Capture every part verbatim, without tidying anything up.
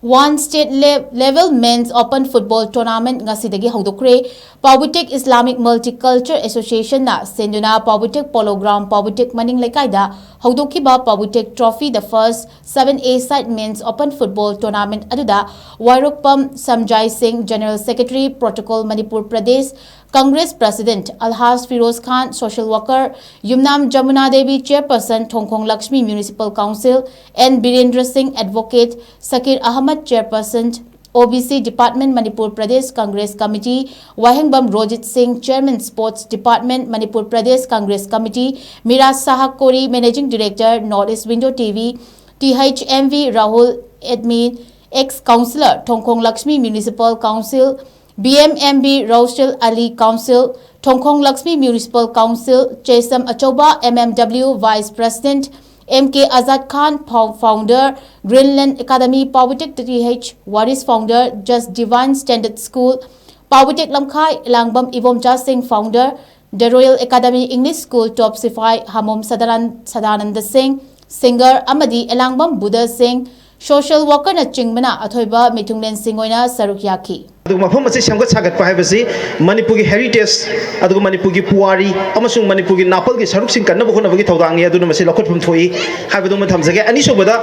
One state le- level men's open football tournament ꯉꯁꯤꯗꯒꯤ ꯍꯧꯗꯣꯛꯈ꯭ꯔꯦ꯫ ꯄꯥꯎꯕꯨꯇꯤꯛ Islamic Multicultural Association ꯅ ꯁꯤꯟꯗꯨꯅ ꯄꯥꯎꯕꯨꯇꯤꯛ Polo Ground, ꯄꯥꯎꯕꯨꯇꯤꯛ ꯃꯅꯤꯡ ꯂꯩꯀꯥꯏꯗ ꯍꯧꯗꯣꯛꯈꯤꯕ ꯄꯥꯎꯕꯨꯇꯤꯛ Trophy, the first seven A side men's open football tournament ꯑꯗꯨꯗ ꯋꯥꯏꯔꯣꯛꯄꯝ ꯁꯝꯖꯥꯏ ꯁꯤꯡ, General Secretary, Protocol, Manipur Pradesh Congress President Alhaj Firoz Khan, social worker ꯌꯨꯝꯅꯥꯝ Yamuna Devi, Chairperson, ꯊꯣꯡꯈꯣꯡ Lakshmi Municipal Council, N Birendra Singh, Advocate, Sakir Ahmad, Chairperson, O B C Department, Manipur Pradesh Congress Committee, ꯋꯥꯍꯦꯡꯕꯝ ꯔꯣꯖꯤꯠ ꯁꯤꯡ, Chairman, Sports Department, Manipur Pradesh Congress Committee, Miraj Shah ꯀꯣꯔꯤ, Managing Director, North East Window T V, T H M V Rahul, Admin, Ex Councillor, ꯊꯣꯡꯈꯣꯡ Lakshmi Municipal Council, B M M B Rosal Ali, Council, ꯊꯣꯡꯈꯣꯡ Lakshmi Municipal Council, ꯆꯦꯁꯝ ꯑꯆꯧꯕ, M M W Vice President, M K Azad Khan, Fou- Founder, Greenland Academy, ꯄꯥꯎꯕꯨꯇꯤꯛ T H Waris, Founder, Just Divine Standard School, ꯄꯥꯎꯕꯨꯇꯤꯛ ꯂꯝꯈꯥꯏ, ꯏꯂꯥꯡꯕꯝ ꯏꯕꯣꯝꯆꯥ ꯁꯤꯡ, Founder, The Royal Academy English School, Top Sifai, ꯍꯥꯃꯣꯝ ꯁꯗꯥꯅꯟ- Sadananda ꯁꯤꯡ, Singer, ꯑꯃꯗꯤ ꯏꯂꯥꯡꯕꯝ ꯕꯨꯙ ꯁꯤꯡ, social worker ꯅꯆꯤꯡꯕꯅ ꯑꯊꯣꯏꯕ ꯃꯤꯊꯨꯡꯂꯦꯟꯁꯤꯡ ꯑꯣꯏꯅ ꯁꯔꯨꯛ ꯌꯥꯈꯤ꯫ ꯑꯗꯨꯒ ꯃꯐꯝ ꯑꯁꯤ ꯁꯦꯝꯒꯠ ꯁꯥꯒꯠꯄ ꯍꯥꯏꯕꯁꯤ ꯃꯅꯤꯄꯨꯔꯒꯤ heritage, ꯑꯗꯨꯒ ꯃꯅꯤꯄꯨꯔꯒꯤ ꯄꯨꯋꯥꯔꯤ ꯑꯃꯁꯨꯡ ꯃꯅꯤꯄꯨꯔꯒꯤ ꯅꯥꯄꯜꯒꯤ ꯁꯔꯨꯛꯁꯤꯡ ꯀꯟꯅꯕ ꯍꯣꯠꯅꯕꯒꯤ ꯊꯧꯗꯥꯡꯅꯤ, ꯑꯗꯨꯅ ꯃꯁꯤ ꯂꯧꯈꯠꯐꯝ ꯊꯣꯛꯏ ꯍꯥꯏꯕꯗꯨꯃ ꯊꯝꯖꯒꯦ꯫ ꯑꯅꯤꯁꯨꯕꯗ,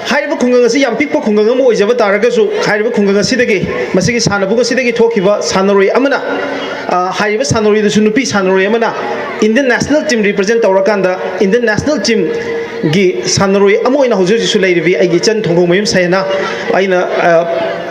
ꯍꯥꯏꯔꯤꯕ ꯈꯨꯡꯒꯪ ꯑꯁꯤ ꯌꯥꯝ ꯄꯤꯛꯄ ꯈꯨꯡꯒꯪ ꯑꯃ ꯑꯣꯏꯖꯕ ꯇꯥꯔꯒꯁꯨ, ꯍꯥꯏꯔꯤꯕ ꯈꯨꯡꯒꯪ ꯑꯁꯤꯗꯒꯤ, ꯃꯁꯤꯒꯤ ꯁꯥꯟꯅꯕꯨꯡ ꯑꯁꯤꯗꯒꯤ ꯊꯣꯛꯈꯤꯕ ꯁꯥꯟꯅꯔꯣꯏ ꯑꯃꯅ, ꯑ, ꯍꯥꯏꯔꯤꯕ ꯁꯥꯟꯅꯔꯣꯏꯗꯁꯨ ꯅꯨꯄꯤ ꯁꯥꯟꯅꯔꯣꯏ ꯑꯃꯅ Indian national team represent ꯇꯧꯔꯀꯥꯟꯗ Indian national team ꯒꯤ ꯁꯥꯟꯅꯔꯣꯏ ꯑꯃ ꯑꯣꯏꯅ ꯍꯧꯖꯤꯛ ꯍꯧꯖꯤꯛꯁꯨ ꯂꯩꯔꯤꯕꯤ ꯑꯩꯒꯤ ꯏꯆꯟ ꯊꯣꯡꯈꯣꯡꯃꯌꯨꯝ ꯁꯍꯦꯅꯥ, ꯑꯩꯅ, ꯑ,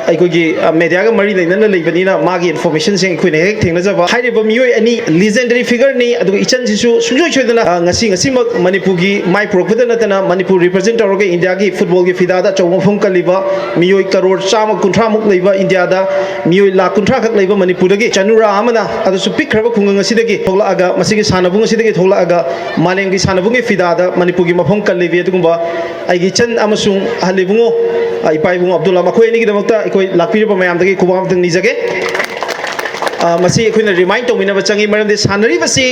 ꯑꯩꯈꯣꯏꯒꯤ, ꯑ, media ꯒ ꯃꯔꯤ ꯂꯩꯅꯅ ꯂꯩꯕꯅꯤꯅ ꯃꯥꯒꯤ information ꯁꯤꯡ ꯑꯩꯈꯣꯏꯅ ꯍꯦꯛ ꯊꯦꯡꯅꯖꯕ꯫ ꯍꯥꯏꯔꯤꯕ ꯃꯤꯑꯣꯏ ꯑꯅꯤ legendary figure ꯅꯤ, ꯑꯗꯨꯒ ꯏꯆꯟꯁꯤꯁꯨ ꯁꯨꯡꯁꯣꯏ ꯁꯣꯏꯗꯅ, ꯑ, ꯉꯁꯤ, ꯉꯁꯤꯃꯛ ꯃꯅꯤꯄꯨꯔꯒꯤ ꯃꯥꯏ ꯄꯨꯔꯛꯄꯗ ꯅꯠꯇꯅ ꯃꯅꯤꯄꯨꯔ represent ꯇꯧꯔꯒ India ꯒꯤ football ꯒꯤ ꯐꯤꯗꯥꯗ ꯑꯆꯧꯕ ꯃꯐꯝ ꯀꯜꯂꯤꯕ ꯃꯤꯑꯣꯏ ꯀꯔꯣꯔ ꯆꯥꯝꯃ ꯀꯨꯟꯊ꯭ꯔꯥ ꯃꯨꯛ ꯂꯩꯕ India ꯗ ꯃꯤꯑꯣꯏ ꯂꯥꯈ ꯀꯨꯟꯊ꯭ꯔꯥ ꯈꯛ ꯂꯩꯕ ꯃꯅꯤꯄꯨꯔꯗꯒꯤ ꯆꯅꯨꯔꯥ ꯑꯃꯅ, ꯑꯗꯨꯁꯨ ꯄꯤꯛꯈ꯭ꯔꯕ ꯈꯨꯡꯒꯪ ꯑꯁꯤꯗꯒꯤ ꯊꯣꯛꯂꯛꯑꯒ, ꯃꯁꯤꯒꯤ ꯁꯥꯟꯅꯕꯨꯡ ꯑꯁꯤꯗꯒꯤ ꯊꯣꯛꯂꯛꯑꯒ ꯃꯥꯂꯦꯝꯒꯤ ꯁꯥꯟꯅꯕꯨꯡꯒꯤ ꯐꯤꯗꯥꯗ ꯃꯅꯤꯄꯨꯔꯒꯤ ꯃꯐꯝ ꯀꯜꯂꯤꯕꯤ ꯑꯗꯨꯒꯨꯝꯕ ꯑꯩꯒꯤ ꯏꯆꯟ ꯑꯃꯁꯨꯡ ꯑꯍꯜ ꯏꯕꯨꯡꯉꯣ, ꯑ, ꯏꯄꯥ ꯏꯕꯨꯡꯉꯣ ꯑꯕꯗꯨꯜꯂꯥ, ꯃꯈꯣꯏ ꯑꯅꯤꯒꯤꯗꯃꯛꯇ ꯑꯩꯈꯣꯏ ꯂꯥꯛꯄꯤꯔꯤꯕ ꯃꯌꯥꯝꯗꯒꯤ ꯈꯨꯕꯥꯛ ꯑꯃꯇꯪ ꯅꯤꯖꯒꯦ꯫ ꯑ, ꯃꯁꯤ ꯑꯩꯈꯣꯏꯅ remind ꯇꯧꯃꯤꯟꯅꯕ ꯆꯪꯉꯤ, ꯃꯔꯝꯗꯤ ꯁꯥꯟꯅꯔꯤꯕꯁꯤ